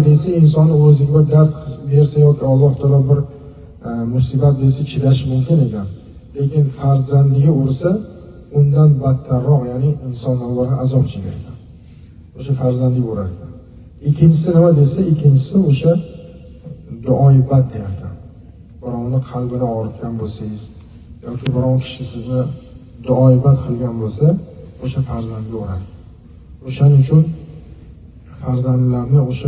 desa, inson o'ziga bir dard bersa yoki Alloh taolo bir musibat bersa chidash mumkin ekan. Lekin farzandiga ursa undan battarroq, ya'ni inson azob chekar ekan. O'sha farzandiga urar ekan. Ikkinchisi nima desa, ikkinchisi o'sha duoyi bad der ekan. Birovni qalbini og'ritgan bo'lsangiz yoki biror kishi sizni duoyi bad qilgan bo'lsa, o'sha farzandga urar. O'shaning uchun farzandlarni o'sha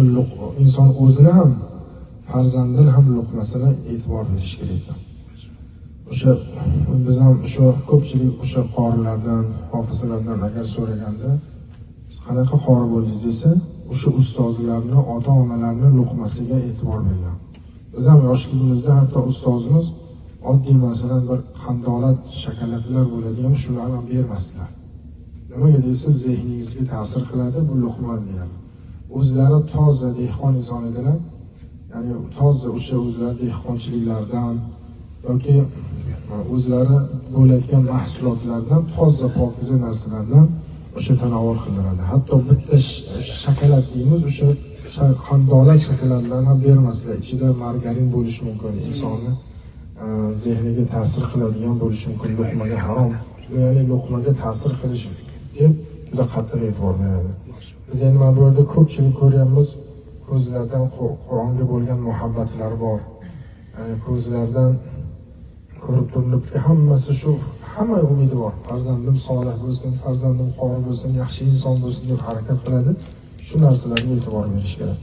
inson o'zini ham farzandini ham luqmasini e'tibor berish kerak ekan. O'sha biz ham o'sha ko'pchilik o'sha qorilardan, hofizlardan agar so'raganda qanaqa qori bo'ldingiz desa, o'sha ustozlarni, ota-onalarni luqmasiga e'tibor bergan. Biz ham yoshligimizda hatto ustozimiz oddiy masalan bir qandolat shokoladlar bo'ladigan, shularni ham bermasdilar. Nimaga desa, zehningizga ta'sir qiladi bu luqma deyadi. O'zlari toza dehqon inson edilar. Ya'ni toza o'sha o'zlari dehqonchiliklardan yoki o'zlari bo'ladigan mahsulotlardan, toza pokiza narsalardan o'sha tanovul qildiradi. Hatto bitta shokolad deymiz, o'sha qandolat shokoladlarni ham bermaslar. Ichida margarin bo'lishi mumkin, insonni zehniga ta'sir qiladigan bo'lishi mumkin, luqmaga harom, ya'ni luqmaga ta'sir qilish deb juda qattiq e'tibor beradi. Biz endi mana bu yerda ko'pchilik ko'ryapmiz, ko'zlardan Qur'onga bo'lgan muhabbatlari bor. Ya'ni ko'zlardan ko'rib turilibdi, hammasi shu, hamma umidi bor. Farzandim solih bo'lsin, farzandim qori bo'lsin, yaxshi inson bo'lsin deb harakat qiladi. Shu narsalarga e'tibor berish kerak.